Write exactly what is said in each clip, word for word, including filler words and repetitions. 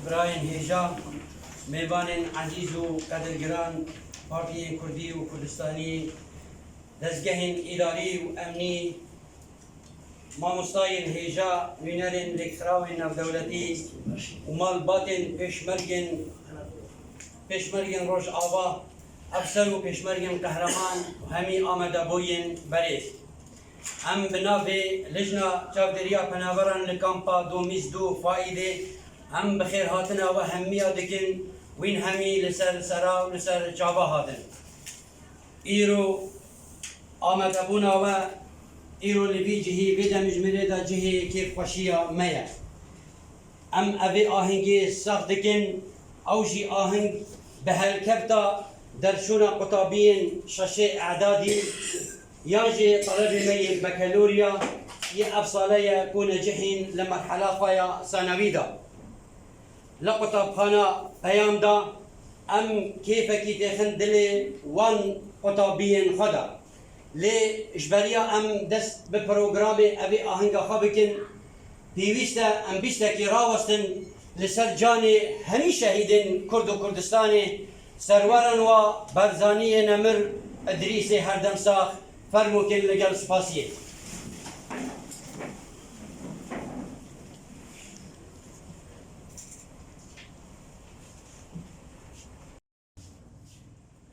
Birayên hêja, mêvanên ezîz û qedirgiran, partiyên kurdî û kurdistanî, dezgehên îdarî û emnî, mamostayên hêja, nûnerên lêkxirawên navdewletî û malbatên pêşmergên, pêşmergên Rojava, efser û pêşmergên qehreman û hemî amadebûyên berêz. Em bi navê Lijna Çavdêriya Penaberan li kampa Domîz du Faîdê, em bi xêrhatina we hemiya dikin, wîn hemî li ser sera û li ser çava hatin. Îro amadebûna we, îro li vî cihî, vê demjimêrê de cihê kêfxweşiya me ye. Em evê ahengê sax dikin, ew jî aheng bi helkefta derçûna qutabiyên şeşê îdadî yan jî telebê me yên bekelorya yê ev sale ye ku necihîn li merhela xwe ya sanewî de. Li qutabxana Peyam de em kêfekî têxin dilê wan qutabiyên xwe de. Lê ji beriya em dest bi programê evê ahenga xwe bikin, pêwîst e em bîstekî rawestin li ser canê hemî şehîdên Kurd û Kurdistanê, serweran wa Barzaniyê nemir, Idrîsê herdem sax, fermûkên li gel spasiyê.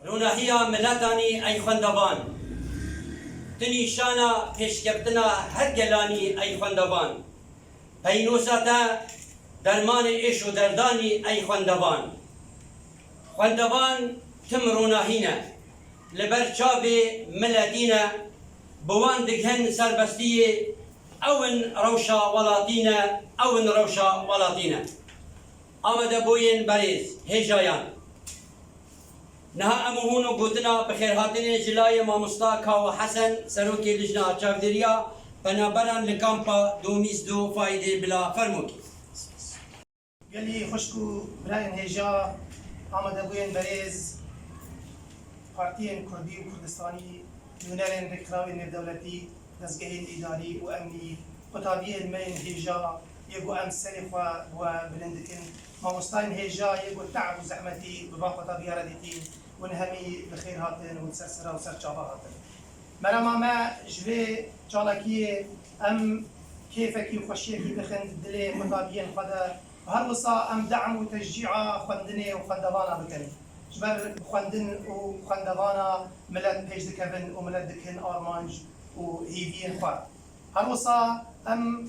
Ronahiya miletanî ey xwendevan, tu nîşana pêşkeftina her gelanî ey xwendevan. Peynosa te dermanê êş û derdanî ey xwendevan. Xwendevan tim ronahî ne. Li ber çavê miletî ne, bi wan digihin serbestiyê, ew in rewşa welatî ne, ew in rewşa welatî ne. Amadebûyên berêz, hêjayan. Niha em û hûn û gotina bixêrhatinê ji layê mamosta Kawa Hesen, serokê Lijna Çavdêriya Penaberan li kampa Domîz du Faîdê bila fermokê. Gelî xwişk û birayên hêja, amadebûyên berêz, partiyên kurdî û kurdistanî, nûnerên rêkxirawên nêvdewletî, dezgehên îdarî û emnî, qutabiyên me yên hêja yê ku em serê xwe bi we bilind dikin, mamostayên hêja yê ku te'b û zehmetî bi van qutabiya re dîtîn, hûn hemî bi xêr hatin, hûn ser sera û ser çava hatin. Merema me ji vê çalakiyê, em kêfekî û xweşiyekî dixin dilê qutabiyên xwe de, her wisa em de'm û teşcî'a xwendinê û xwendevana bikin. Ji ber xwendin û xwendevana milet pêş dikevin û milet dikin armanc û hêviyên xwe. Her wisa em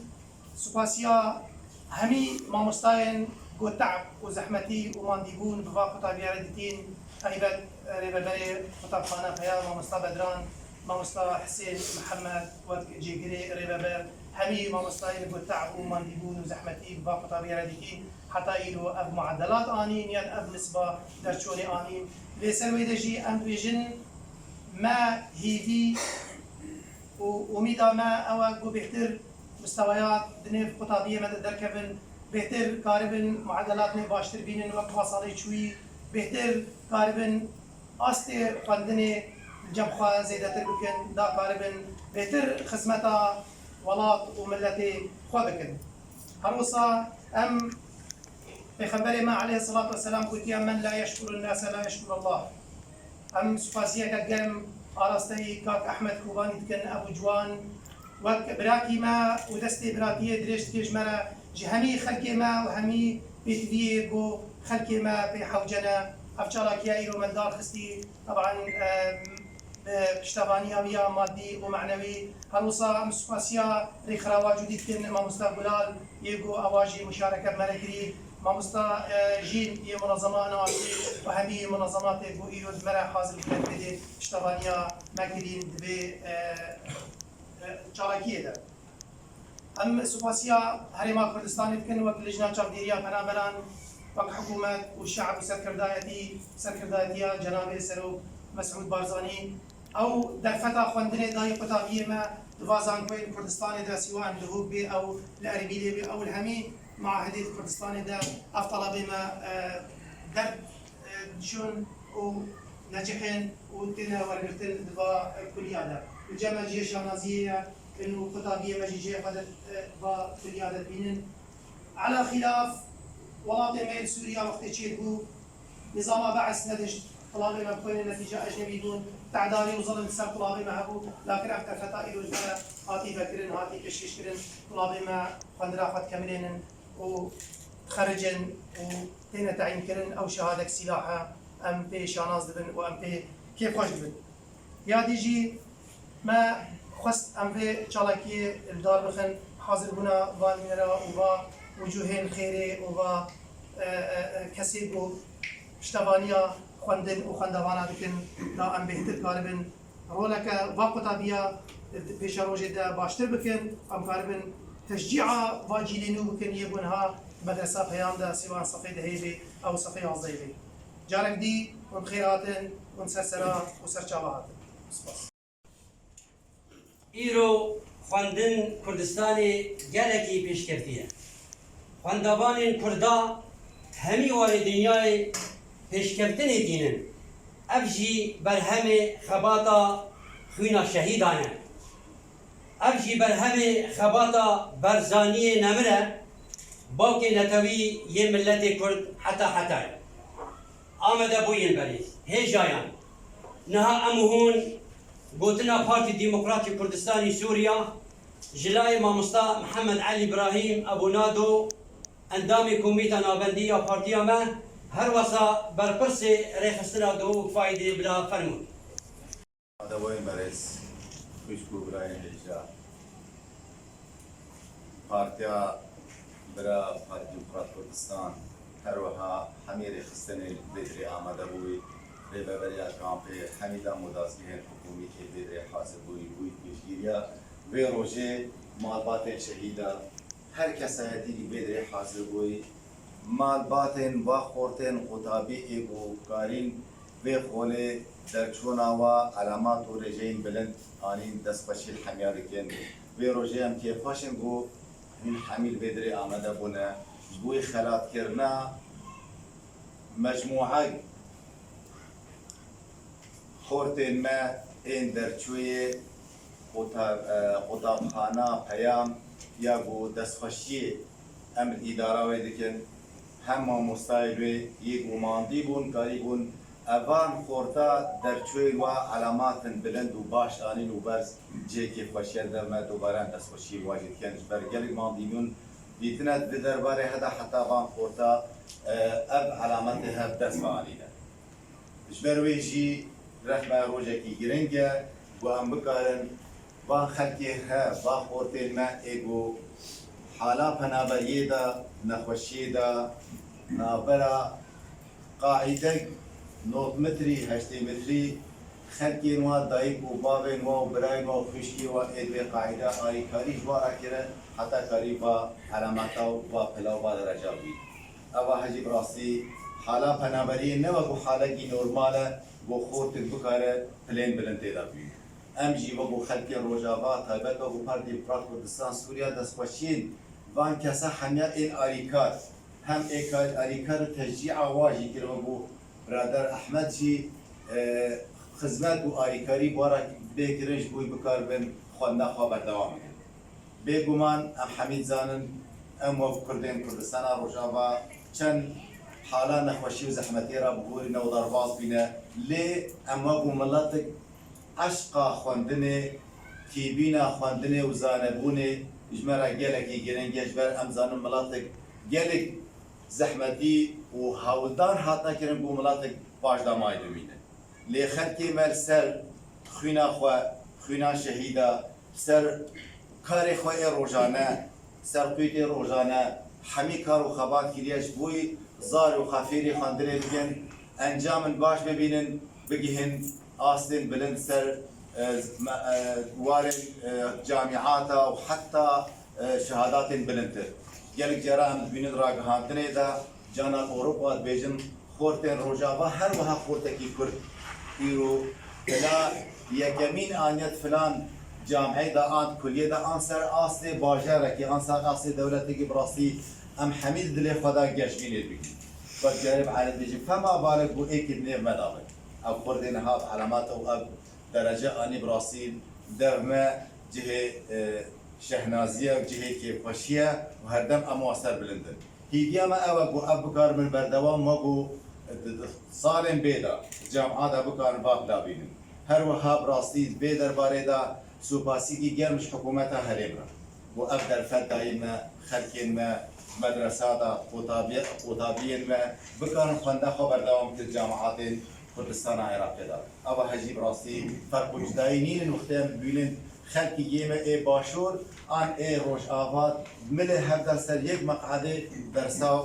supasiya hemî mamostayên ku te'b û zehmetî û mandîbûn bi va qutabiya re dîtîn, taybet rêveberê qutabxana Peyam, mamosta Bedran, mamosta Hisên Mihemed wek cêgirê rêveber, hemî mamostayên ku te'b û mandîbûn û zehmetî bi va qutabiya re dîtîn, heta îro ev muadelat anîn yan ev nisba derçûnê anîn. Lê ser wê de jî em dibêjin, me hêvî û umîda me ew e ku bêhtir mistewaya di nêv qutabiyê me de derkevin, bêhtir karibin muadelatê baştir bînin wek va salê çûyî, bêhtir karibin astê xwendinê li cem xwe zêdetir bikin, da karibin bêhtir xizmeta welat û miletê xwe bikin. Her wisa em Pêxemberê me aleyhisselatu vesselam gotiye, "Men la yeşkurun nase la yeşkurullah." Em supasiyeke germ arasteyî kak Ehmed Kobanî dikin, Ebû Ciwan, wek birakî me û destê biratiyê dirêj dike ji me re, ji hemî xelkê me û hemî pêtiviyê ku xelkê me pê hewce ne. Ev çalakiya îro me li dar xistî, teban, em, bi piştevaniya wî ya madî û manewî. Her wisa em supasiya rêkxirawa cûdî dikin, mamosta Gulal, yê ku ewa jî muşareke bi me re kirî, mamosta, e, Jîn yê munezema Enasî û hemî munezematê ku îro di me re hazir bûne, divê piştevaniya me kirîn, divê, e, e, çalakiyê de. Em supasiya Herêma Kurdistanê dikin, wek Lijna Çavdêriya Penaberan, wek hikûmet û şe'b û serkirdayetî, serkirdayetiya Cenabê Serok Mesûd Barzanî. Ew derfeta xwendinê dayî qutabiyê me di va zankoyên Kurdistanê de, siwa em Duhok bê, ew li Erbîlê bê, ew li hemî meahidê di Kurdistanê de ev telebê me, e, derdişon û necihên û têne wergirtin di va kuliya de. Li cem me cihê şanaziyê ye. Kin û qutabiyê me jî cihê xwe de, e, va kuliya de dibînin. Ala xîlaf, Welatê me li Sûriya wextê çêdibû, nizama Beis nedişt, qulavê me bixwînin, netîca ecnebî bûn, te'darî û zilim li ser qulavê me hebû, lakin ev derfeta îro ji me re hatî vekirin, hatî pêşkêşkirin, qulavê me xwendina xwe dikemilênin û dixericin û têne teyînkirin, ew şehadek sîlah e, em pê şanaz dibin û em pê kêfxweş dibin. Ya dî jî me xwest em vê çalakiyê li dar bixin, hazirbûna va nûnera û va wicûhên xêrê û va, e, e, e, kesê ku piştevaniya xwendin û xwendevana dikin, da em bêhtir karibin roleke va qutabiya di pêşerojê de baştir bikin, em karibin teşcî'a va cîlê nû bikin yê ku niha medresa Peyam de sêvan sefê dehê bê ew sefê yazdehê bê. Carek dî hûn bi xêr hatin, hûn ser sera û ser çava hatin. Spas. Îro xwendin Kurdistanê gelekî pêşkevtî ye. Xwendevanên Kurda hemî warê dinyayê pêşkevtinê tînin. Ev jî berhemê xebata xwîna şehîdan e. Ev jî berhemê xebata Barzaniyê nemir e, bawkê netewî yê miletê Kurd heta hetayê. Amadebûyên berê, hêjayan. Niha em û hûn gotina Partî Demokratî Kurdistanî Sûriya, ji layê mamosta Mihemed Elî Birahîm Ebû Nado, endamê Komîta Navendî ya partiya me, her wesa berpirsê rêxistina do û faîdê bila fermûn. Amadebûyên berêz, xwişk û birayên hêja. Partiya Bira, Partî Demokrat Kurdistan, her wiha hemî rêxistinên vê dirê amade bûyî, rêveberiya kampê, hemî dam û dazgehên hikûmî ê vê dirê hazir bûyî, bûyî pêşgiriya vê rojê malbatên şehîda, her kesayetî vê dirê hazir bûyî, malbatên va xortên qutabî ê ku karîn vê xolê derçûna wa elemat û rêjeyên bilind anîn, destxweşî li hemiya dikin. Vê rojê em kêfxweş in ku hûn hemî li vê dirê amade bûne ji bo xelatkirina mecmûek xortên me ên derçûyê quta-, e, qutabxana Peyam ya ku destxweşiyê em li îdara wê dikin. Hem mamostayê wê yê ku mandî bûn, karî bûn evan xorta derçûyên wa elematin bilind û baş anîn û berz cihê kêfxweşiya li dev me, dubare em destxweşiyê wa jî dikin. Ji ber gelek mandî bûn, dîtine di derbarê heda heta van xorta, e, ev elemetê hev dest ve anîne. Ji ber wê jî rexme rojekî giring e ku em bikarin van xelkê he, va xortên me ê ku hala penaberiyê de, nexweşiyê de, navbera qaîdek nod metrî, heştê metrî, xelkên wa, dayik û bavên wa û birayên wa û xwişkê wa ê di vê qaîde alîkarî ji wa re kire, heta karî va elemeta û va pila û va dereca bî. Eva hejî bi rastî hala penaberiyê ne wekû halekî normal e, ku xortik bikare pilên bilind tê de bîne. Em jî wekû xelkê Rojava, taybet wekû Partî Demokrat Kurdistan Sûriya destxweşiyên van kesa hemiya ên alîkar, hem ê kar-, alîkar û teşcî'a wa jî kir, wekû birader Ehmed jî, e, xizmet û alîkarî bi we re bê kirin ji bo bikaribin xwendina xwe berdewam bikin. Bêguman em hemî dizanin, em wek Kurdên Kurdistana Rojava çend hala nexweşî û zehmetiyê re bi gorî ne û derbas bîne, lê em wek û miletik eşqa xwendinê, tîbîna xwendinê û zanebûnê ji me re gelekî giring e, ji ber em zanin miletik gelek zehmetî û hewldan hatine kirin ku miletik paşdamayî bimîne. Lê xelkê me li ser xwîna xwe, xwîna şehîda, ser karê xwe ê rojane, ser qûytê rojane, hemî kar û xebat kiriye ji bo zarê û xefêrê xwendinê bikin, encamin baş bibînin, bigihin astên bilind ser, e, me-, e, warên, e, camîata û heta, e, şehadatên bilindtir. Gelek cara em dibînin ragihandinê de, cana li Ewropa dibêjin, xortên Rojava her wiha xortekî Kurd îro bila yekemîn aniye di filan camê de an di kuliyê de an ser astê bajarekî an ser astê dewletekî bi rastî em hemî di dilê xwe de geşbînê dibînin. Wek carê bi ereb dibêjin, fema balek ku êkî di nêv me de be. Ev xortê niha bi elemata û ev derece anî bi rastî dev me cihê, e, şehnaziye û cihê kêfxweşiye û herdem em wan ser bilind in. Hêviya me ew e ku ev bikarin berdewam, wek ku di, di salên bê de cemaeta bikarin va bila bînin. Her wiha bi rastî di vê derbarê de supasîkî germ ji hikûmeta herêm re ku ev derfet dayîn me, xelkên me, medresa de, qotabiye-, qotabiyên me bikarin xwenda xwe berdewam bikin cemaetên Kurdistana Iraqê de. Eva hejî bi rastî ferq û cudayî nînin wextê em bibînin xelkî yê me ê Başûr an ê Rojava milê hev de ser yek meqedê dersa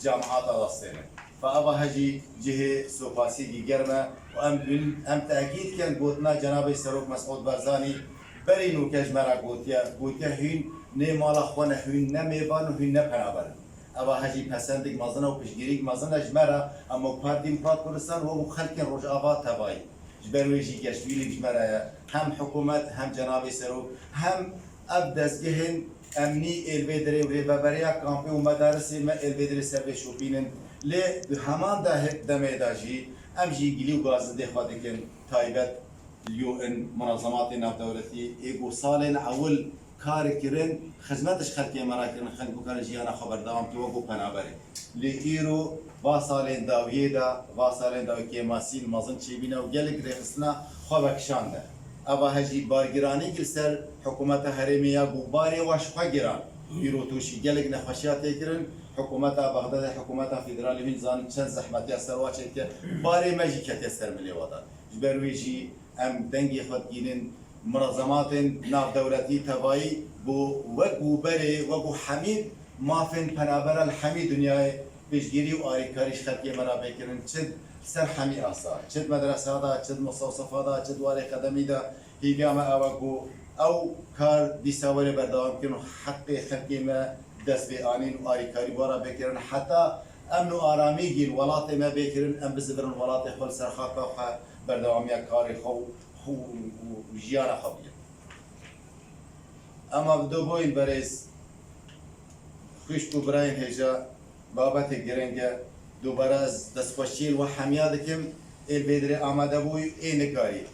cemaeta de stêne. Fe eva hejî cihê sopasîkî germ e û em dibînin, em tekîd dikin gotina Cenabê Serok Mesûd Barzanî berî nûke ji me re gotiye, gotiye hûn nê mala xwe ne, hûn ne mêvan û hûn ne penaber in. Eva hejî pesendek mezin e û piştgirîk mezin e ji me re, em wek Partî Demokrat Kurdistan û wek xelkên Rojava tevayî. Ji ber wê jî geşbînik ji me re ye. Hem hikûmet, hem Cenabê Serok, hem ev dezgehên emnî ê li vê derê û rêveberiya kampê û medarisê me ê li vê derê ser vê şopînin. Lê di heman de demê de jî em jî gilî û gazindê xwe dikin taybet. Liyû in munazematê navdewletî ê ku salên ewil kar kirin, xizmet ji xelkê me re kirin, xelk bikare jiyana xwe berdewam bike wekû penaberê. Lê îro va salên dawiyê de, va salên dawî kêmasîn mezin çêbîne û gelek rêxistina xwe vekişande. Eva hejî bargiranî li ser hikûmeta herêmê ya ku barê we ji xwe giran. Îro tûşî gelek nexweşiya tê kirin, hikûmeta Bexdadê, hikûmeta federalî hûn zanin çend zehmetiya ser wa çêdike, barê me jî ketiye ser milê we de. Ji ber wê jî em dengê xwe digînin munazematên navdewletî tevayî ku wek û berê, wek û hemî mafên penabera li hemî dinyayê piştgirî û alîkarî ji xelkê me re bê kirin, çi di ser hemî asa, çi di medresa de, çi di mustewsefa de, çi di warê qedemî de, hêviya me ew e ku ew kar dîsa were berdewam kirin û heqê xelkê me dest pê anîn û alîkarî bi we re bê kirin. Heta emn û aramî hîn welatê me bê kirin, em bizivirin welatê xwe li ser xaka xwe berdewamiya karê xwe û û, û, û jiyana xwe bigire. Ema bi doboyîn berêz, xwişk û birayên hêja, babetê giring e. Dubare ez destxweşiyê li we hemiya dikim, ê li vê dirê amade bûyî, ê nikarî.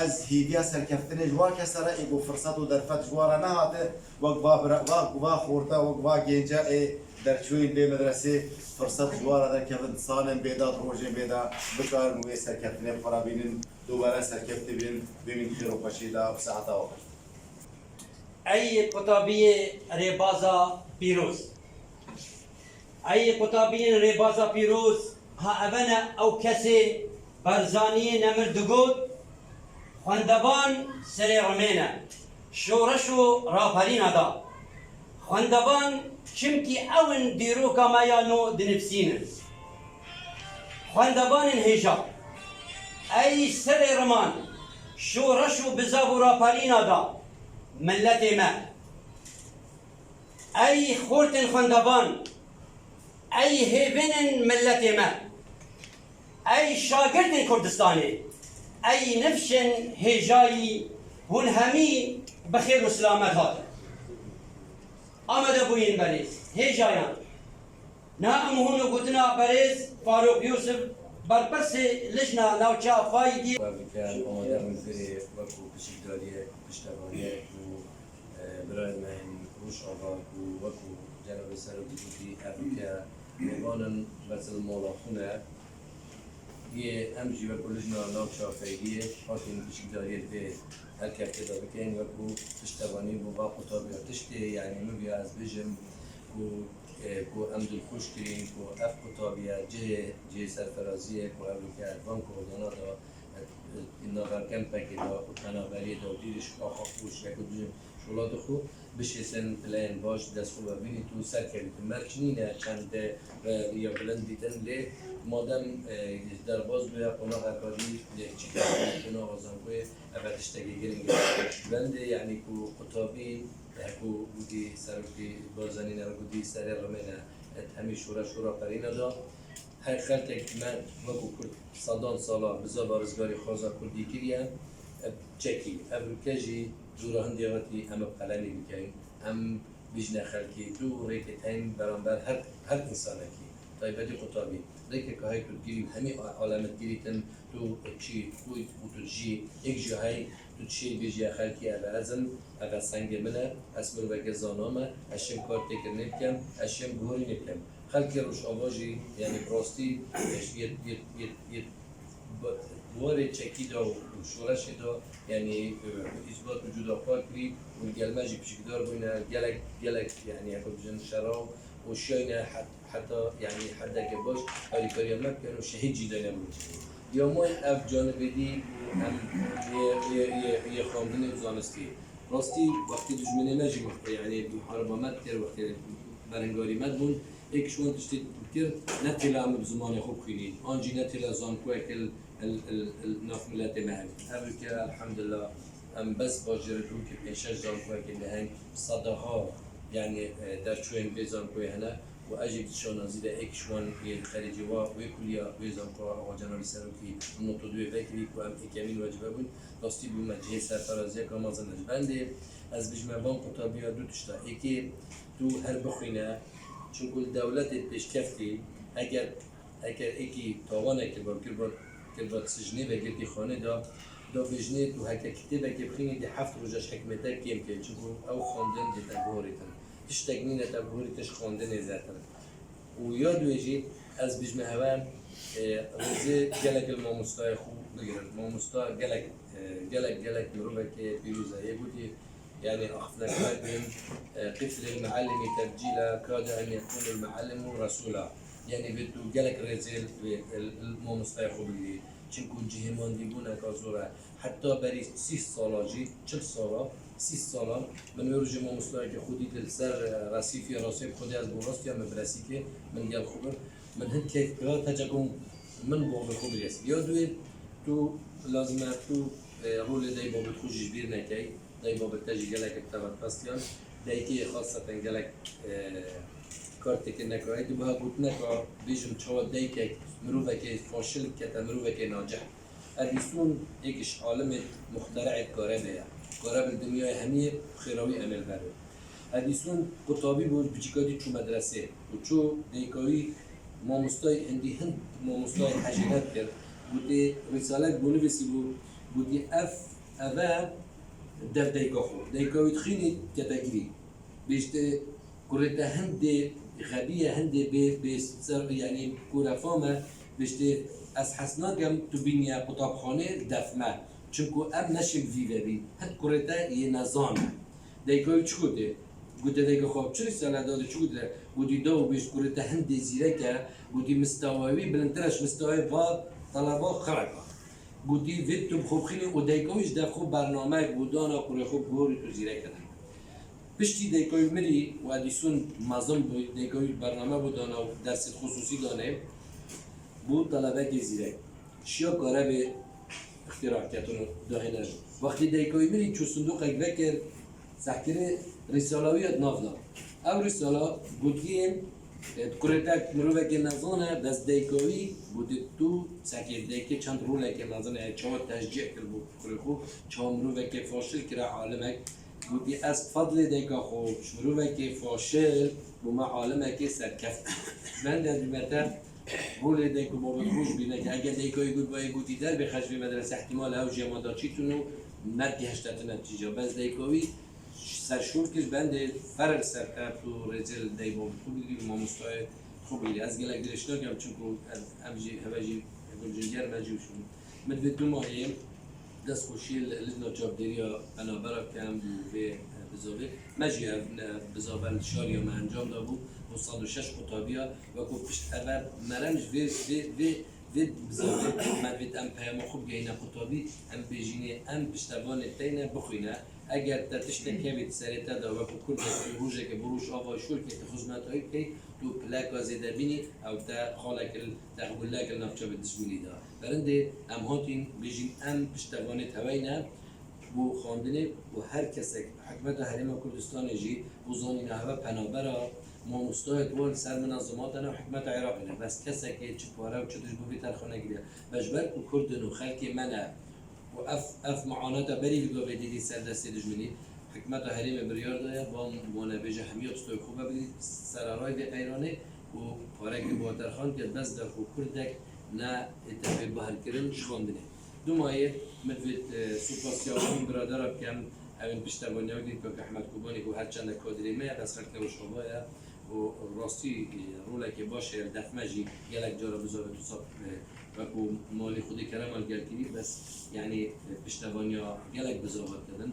Ez hîviya serkeftinê ji wa kese re ê ku firset û derfet ji wa re nehate, wek va bira-, va, va xorta, wek va gênca ê derçûyîn vê medresê firset ji wa re derkevin, salên bê de, rojên bê de bikarin wê serkeftinê bi xwe re bînin. Dubare serkeftî bin, bimîn xêr û xweşî de bi saeta we xweş. Ey qutabiyê rêbaza pîroz. Ey qutabiyên rêbaza pîroz, ha eve ne ew kesê Barzaniyê nemir digot, xwendevan serê rimê ne, şoreş û raperîna da. Xwendevan çimkî ew in dîroka me ya nû dinivîsînin. Xwendevanên hêja, ey serê riman, şoreş û bizav û raperîna da miletê me. Ey xortên xwendevan, ey hêvinên miletê me. Ey şagirtên Kurdistanê, ey nifşên hêjayî, hûn hemî bi xêr û silamet hatin. Amade bûyîn berêz, hêjayan. Niha em hûn û gotina berêz Farûq Yûsif, berpirsê Lijna Navçeya Faydiyê. Wek amade bûn berê wekû pişikdariyek, piştevaniyek û Birayê me yên Rojava ku wekû cenabê Serok dîtî ev ke mêvanin besil mala xwe ne. Yê em jî wekû lijna navça Feydiyê hatin pişikdariyê vê her keftê de bikin, wekû piştevanî bû va qutabiya tiştê, yanî min viya ez bijim ku, e, ku em dilxweş kirîn ku ev qutabiya cihê, cihê serferaziyê ku ev ke van kordana da, e, e, nava kempekê da û penaberiyê da û dîrî ji xwe xwe xweş, wekû bijim, Şola dixwe bişêsin, pileyên baş dest xwe ve bînît û serkevît. Merc nîne çend de ve ya bilind dîtin, lê madem, e, derbas bûye, qonaxeka dî lê çi kevin, qonaxa zankoyê, eve tiştekî giring e. Bendê, yanî ku qutabî, e, ku gudî serokî Barzanî ne, gudî serê rimê ne, e, hemî şoreş û raperîna da. Her xelkek me wekû Kurd sedan sala bizava rizgarî xwaza Kurdî kiriye, ev çekî, ev rûke jî dûra hindê hatî em bi qelemî bikeyn, em bijne xelkî, dû rêkê teyn beramber her, her însanekî, taybetî qutabî, rêkeka hey Kurdgirî û hemî a-, alemê digirîtin, tu çi xwî û tu jî, êk jî hey tu çi bêjî ya xelkî, eve ez im, eve sengê min e, ez miroveke zana me, ez şim kar têkirinê bikem, ez şim guhorînê bikem. Xelkê Rojava jî, yanî bi rastî, yê, yê, yê, yê, bi warê çekî de û şoreşê de, yanî, e, îsbat û cuda xwe kirî û li gel me jî pişikdar bûyne, gelek, gelek, yanî, heke bijin şera û şiyayne het-, heta, yanî, hedeke baş alîkariya me bikin û şehîd jî dayne bûn. Ya may ev canibê dî û em yê, yê, yê, yê xwendinê û zanistî. Rastî, wextê dijminê me jî, yanî, muhariba me dikir, wextê berengarî me dibûn, êk ji wan tiştê dikir, ne têle em bi zimanê xwe bixwînîn, an jî ne têle zankoyek li, li, li, li nav miletê me hebe. Ev û ke, elhamdulillah, em bes bajêr Dûkê pênc şeş zankoyekê leheng sedaha, yanî, e, derçûyên vê zankoyê hene û ez jî di şanazî de êk ji wan yê xerîcê wa wê kuliya wê zankoya Awa Cenabî Serokî noto duê vekirî ku em êkemîn wecibe bûn. Rastî bûme cihê serferaziyeka mezin. Ji bendê ez bijime van qutabiya du tişta. Êkê, tu her bixwîne, çunku li dewletê pêşkeftî, eger, eger êkî tawanek kiriba, kiriba, kiriba sicnê ve girtî xanê de, da bêjinê tu heke kitêbekê bixwînî dê heft roja ji hikmete kêm kê, çunku ew xwendin dê te bihorîtin. Tiştek nîne te bihorîtin ji xwendinê zêdetir. Û ya duê jî ez bijme hewe, e, rêzê gelek li mamostayê xwe bigirin. Mamosta gelek, e, gelek, gelek mirovekê pîroz e. Yê gotî, yanî axiflekar bin, e, qiflil mealimi tebcîla, kade en yekûnil mealimu resûla. Yanî vê tu gelek rêzê li, li, li mamostayê xwe bigirî. Çimku cihêmandîbûneka zor e. Heta berî sî sala jî, çil sala, sî sala, min wê rojê mamostayekî xwe dît li ser, e, resîfê, rastiyê bi Xwedê ez bû rastiya min bi resîfê, min gel xwe bir. Min hin keyf kira, teca ku min bavê xwe biresî. Ya duê tu lazim e tu, e, rolê dayê babê xwe jî ji bîr nekey. Dayê babê te jî gelek bi te ve pestiyan. Dayikê xaseten gelek, e, kar têkê nekayê. Tu biha gotineka bêjim çawa dayikek mirovekê faşil kete mirovekê nacih. Edîson êk ji alimê muxtere'ê karebê ye. Kareb li dinyayê hemiyê xêra wî em ê li ber bin. Edîson qutabî bû, biçîka dî çû medresê û çû dayika wî mamostayê hindî hin mamostayê hejêne dikir. Gotê rîsalek bû nivîsî bû, gotî ev, ev e dev dayika xwe. Dayika wî dixwînî kete girî. Bêjtê kurê te hindê xebî ye, hindê bê, bê ser, yanî kûrefam e. Bêjtê ez hez nakem tu bîniye qutabxanê def me. Çimku em neşên vî vebîn. Hind kurê te yê nezan e. Dayika wî çi gotê? Gotê dayika xwe çi rîsale dadê, çi gotê? Gotî daw bêj kurê te hindê zîrek e. Gotî mistewa wî bilindtir e ji mistewayê va taleba xereka. Gotî vê tu bi xwe bixînî û dayika wî ji def xwe bernameyek bû dana kurê xwe bihorî tu zîrek e. Piştî dayika wî mirî û Edîson mezin bû, dayika wî bername bû dana û dersê xusûsî danê, bû telebekê zîrek. Şiya karebê ixtîra ketin û dahêner bû. Wextê dayika wî mirî çû sindoqek vekir, sehkirê rîsala wî ya di nav da. Ew rîsala gotiyê, e, kurê te mirovekê nezan e, bes dayika wî gotê tu sekê dayikê çend rolekê mezin e, çawa teşcîh kir bo kurê xwe, çawa mirovekê faşil kire alimek. Gotî ez fedlê dayika xwe ji mirovekê faşil bûme alimekê serkeft. Ji bendê ez bîme te rolê dayik û babê xwe ji bîr neke. Eger dayika wî got bayê gotî derbê xwe ji vê medrese, ihtimal ew jî hema da çîtin û mergê hişte tine tîja. Bes dayika wî serşor kir, ji bendê ferq ser te tu rêzê li dayik babê xwe bigirî û mamostayê xwe bigirî. Ez gelek dirêj nakem, çunku em, em jî heve jî gulcingêr me jî û şûn. Min divê du mahê destxweşiyê li Lijna Çavdêriya Penabera kem û vê, e, bizavê. Me jî ev, e, bizave li şariya me encam dabû, bo sed û şeş qutabiya, wekû pişt ev merem ji vê, vê, vê, vê bizavê me divê em peyama xwe bigehîne qutabî, em bêjînê, em piştevanê teyne bixwîne. Eger te tiştek kevî di serê te de wekû Kurdekî û rojekê bi Rojavayê şûr kê, tu xizmeta wî bikey, tu pileka zêde bînî, ew te xalek li, te qebûlek li navçavê dijminî da. Berindê em hatîn bêjîn em piştevanê teweyne bo xwendinê û her kesek hikûmeta Herêma Kurdistanê jî bo zanîna heve penabera mamostayê di wan ser min a zimatene û hikûmeta Iraqê ne. Bes kesekê çi pare û çi tişt bo vê terxa negiriya. Be ji ber ku Kurd in û xelkê me ne, û ev, ev muanata berî li gavê dîdî ser destê dijminî, hikûmeta herêmê biryar daye, van wane bêje hemiya tiştê xwe vebigirî, serarayê vê qeyranê û parek li bo terxan ke bes de ku Kurdek ne ête pê baherkirin ji xwendinê. Dumayê min divêt, e, supasiya wan biradera bikem, ew ên piştevaniya wî dîn Kak Ehmed Kobanî ku her çende kadrê me ye, bes xelkê Rojava ye. û rastî, e, rolekê baş heye li def me jî gelek cara bizave tu sab, e, wekû malî xwedê kerema li gel kirî, bes, yanî, e, piştevaniya gelek bizava didin.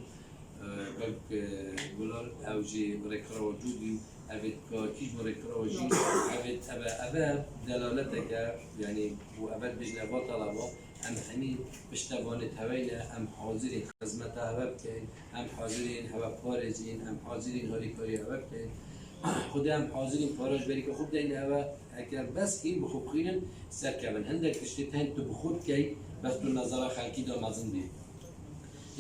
E, wek, e, Gular ew jî rêkirawa cû bî, evê ka kî ji bo rêkirawa jî, evê, eve, eve delaleteke, yanî, û eve dibêjine va taleba, Em hemî piştevanê teveyne, em hazirîn xizmeta heve bikeyn, em hazirîn heve parêzîn, em hazirîn harîkariya heve bikeyn. Xwedê em hazirîn para ji berî ke xwe bideyne heve, eger bes hîn bi xwe bixwînin, serkevin. Hindek tiştê tên tu bi xwe bikey, bes tu nezara xelkî de mezin bî.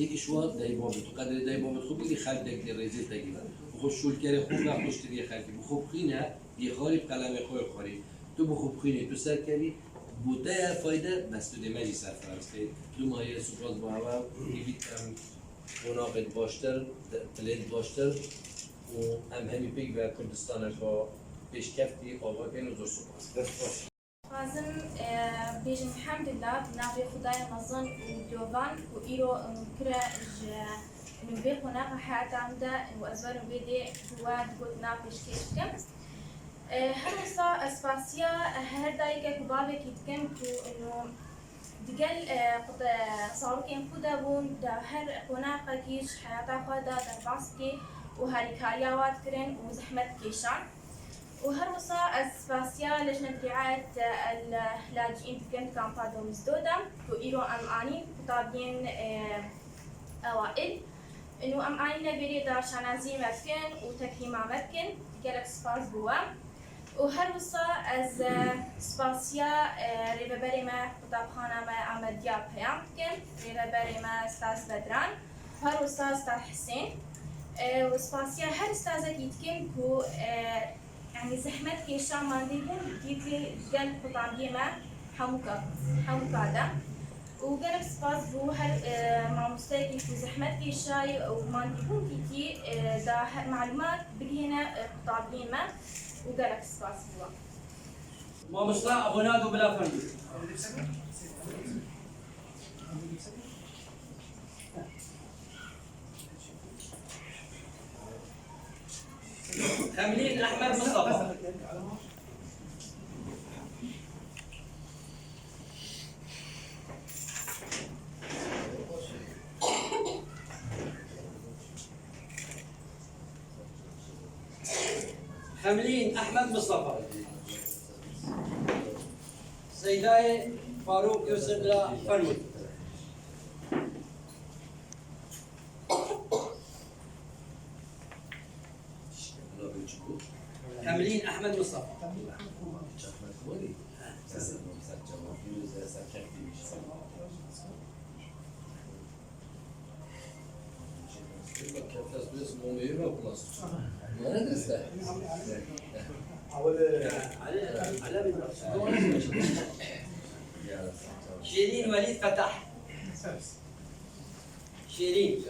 Êk ji wa dey babê, tu qedrê dey babê xwe bigî, xelk dek lê rêzê te gî. Bi xwe şûlkerê xwe be xweştiriyê xelkî. Bi xwe bixwîne, yê xwarî bi qelemê xwe yê xwarî. Tu bi xwe bixwînî, tu serkevî, bo te ye fayde, bes tu dê me jî serfiraz key. Dûma yê spas bo hewa, hêvî dikem qonaxê di baştir, di, pilê di baştir û em hemî pêk ve Kurdistaneke pêşkeftî ava kên û zor spas. Dixwazim, e, bêjim, elhamdulillah, bi navê Xwedayê mezin û dovan ku îro, em, kire ji, em, vê qonaxa heyata min de û ez werim vê dê ku we digot na pêşkêş bikim. E, her wisa ez spasiya her dayikek û bavekî dikim ku, em, digel, e, qut-, e, zarokên xwe de bûn, di her qonaxekî ji heyata xwe de derbas bike û harîkariya wa dikirin û zehmet dikêşan. û her wisa ez spasiya Lejnet Riayet el Laciîn dikim di kampa Domizdo de ku îro em anîn qutabiyên, e, ewail. Û em anîne vê rê de şanaziyê me bikin û tekrîma me bikin. Gelek spas bo we. Û her wisa ez, e, spasiya, e, rêveberê me qutabxana me Amediya Peyam dikim. Rêveberê me Staz Bedran. Her wisa Staz Hisên. E, û spasiya her stazekî dikim ku, e, Yanî zehmet kêşa mandî bûn, dîtî gel qutabiyê me hemûka, hemûka de. Û gelek spas bo her, e, mamosteyekî ku zehmet kêşayî û mandî bûn dîtî, e, da he-, malûmat bigihîne, e, qutabiyê me û gelek spas bo wan. Mamosta Abonado bila fermî. Xemlîn Ehmed Mustafa. Xemlîn Ehmed Mustafa. Seydayê Farûk Yusuf bila fermûn. Xemlîn Ehmed Mustafa. Şêrîn Welîd Fetah. Şêrîn.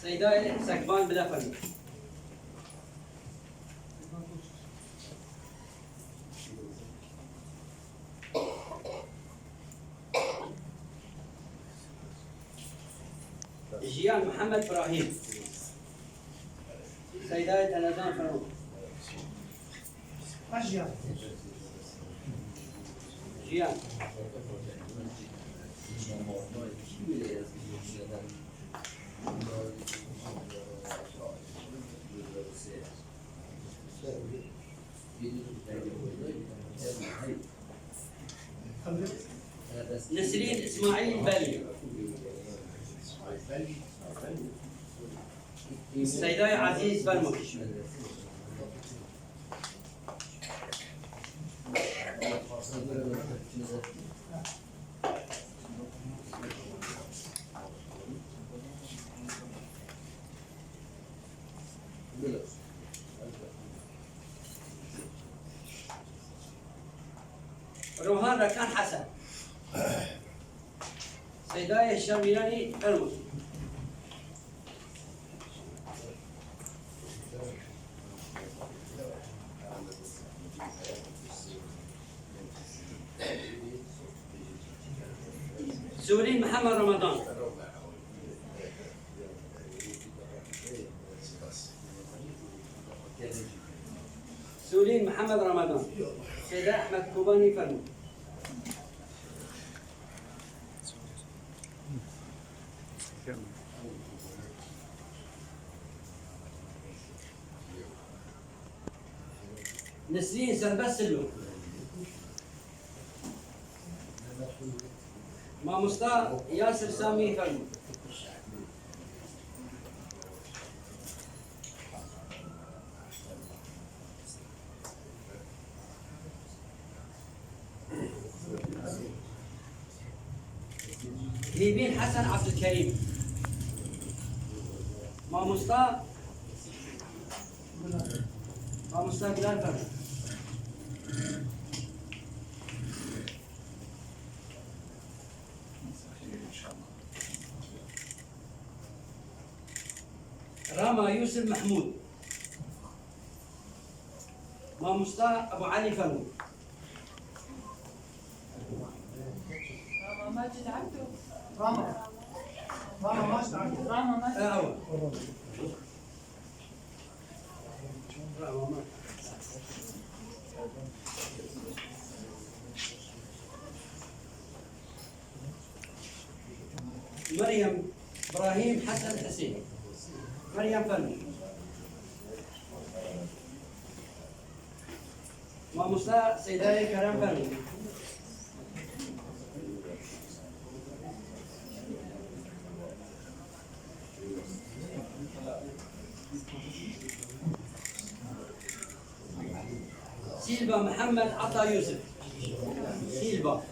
Seydayê Sekban bila fermî. Jiyan Mihemed Brahîm. Seydayê Teledan Fermo. Jiyan. Nesrîn Îsmaîl Belî. Seydayê Ezîz Bermû. Rohan Rekan Hesen. Seydayê Hişam Mîranî Fermû. Sûrî Mihemed Ramadan. Mesûlîn Mihemed Ramadan. Seyda Ehmed Kobanî, fermo. Nesrîn Serbest Silo. Mamosta Yasir Samî, fermo. Hîbîn Hesen Abdulkerîm. Mamosta, Mamosta Bilal, fermo. Rama Yusuf Mahmud. Mamosta Ebu Ali, fermo. Rama Macid Abdu. Rama. Rama Macid Abdu. Rama Macid. Ewa. Meryem Ibrahîm Hesen Hesên. Meryem, fermo. Mamosta Seydayê Kerem, fermo. Silva Mihemed Ata Yusuf. Silva.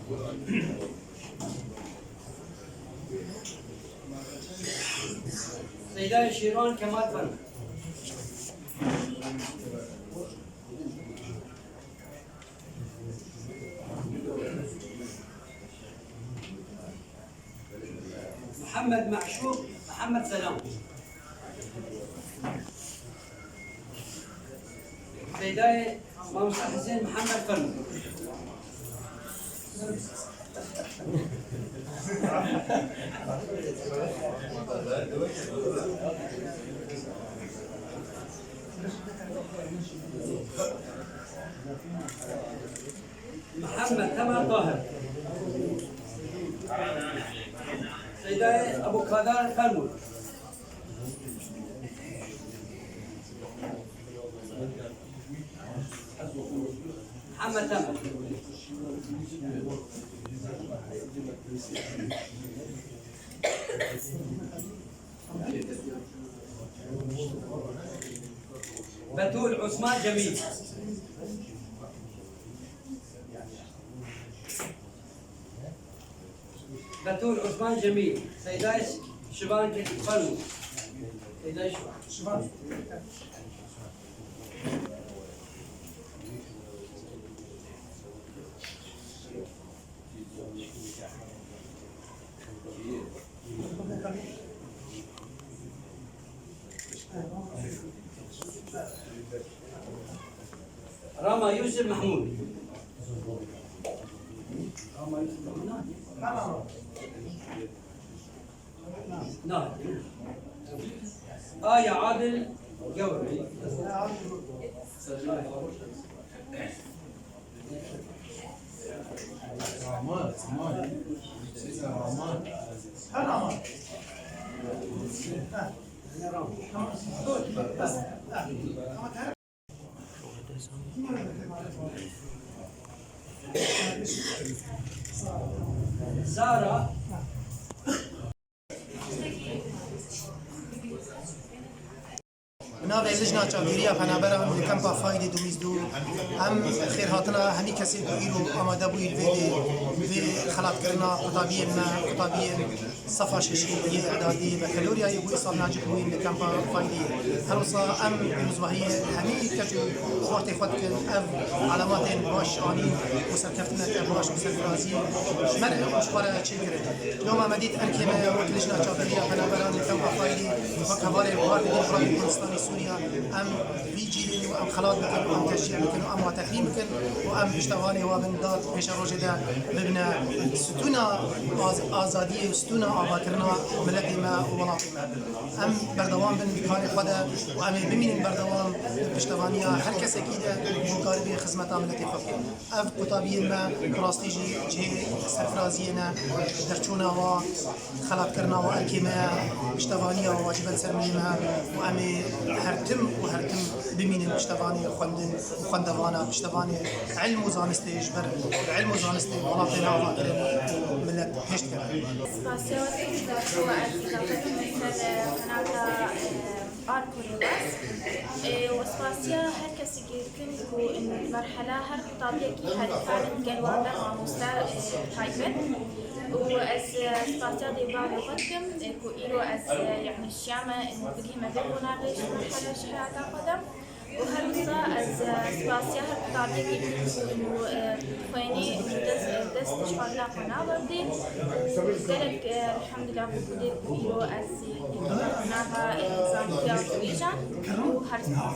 Seydayê Şîrvan Kemal, fermo. Mihemed Meşûk Mihemed Selam. Seydayê Mamosta Husên Mihemed, fermo. Mihemed Temel Tahir. Seydayê Ebu Kadar, fermo. Mihemed Temel. Betûl Osman Cemîl. Betûl Osman Cemîl, Seydayê Şivan Ke-, pardon. Seydayê Şivan. Şivan. Rama Yusuf Mahmud. Rama Yusuf Mahmud. Na. Aya Adil Gevur. Rahman, Rahman. Rahman. Sara. Bi navê Lijna Çavdêriya Penaberan li Kempa Faydê du mîz du, em xêrhatina hemî kesên ku îro amade bûyî li vê dê, vê xelatkirina qutabiyên me, qutabiyên sefa şeşî yê îdadî, bekeloriyayê bû îsal nacîk bûyîn li Kempa Faydê. Her wisa em pîrozbahiyê hemî keç û xortê xwe dikin, ev alamatên baş anîn û serkeftineke baş û serfirazî ji me re û ji xwe re çêkirin. Loma me dît erkê me wek Lijna Çavdêriya Penaberan li Kempa Faydê, wek hevalên Partiya Demokratîk Kurdistanê Sûriye, Em vî cîlê û em xelat bikin û em teşcî bikin û em wa tekrîm bikin û em piştevanê wa bin da pêşerojê de bibine stûna az-, azadiyê û stûna avakirina miletê me û welatê me. Em berdewam bin di karê xwe de û em ê bimînin berdewam di piştevaniya her kesekî de ku karibê xizmeta miletê xwe bike. Ev qutabiyên me bi rastî jî cihê serfiraziyê ne, derçûna wa, xelatkirina wa erkê me ye, piştevaniya wa ji ber sermeyê me û em ê her tim û her tim bimînin piştevanê xwendin û xwendevana, piştevanê ilm û zanistê ji ber ilm û zanistê welatê me ava kirin û milet pêş dikevin. Spasiya we tê ku ez îzafe bikim ser qenata, e, Arko Rivas. E, û spasiya her kesî girtin ku in merhela her qutabiyekî herî karin gel wan de mamoste, e, taybet. Û ez, e, spasiya dêvdar xwe dikim, e, ku îro ez, e, yani şiyame, e, bigihime vê qonagê ji merhela ji heyata xwe de. û her wisa ez, e, spasiya her qutabiyekî dikim ku û, e, dixwênî û dest, e, dest ji xwarina xwe naverdî û gelek, e, elhamdulillah ku dê ku îro ez nava, e, zantiya dibêjam û her spas.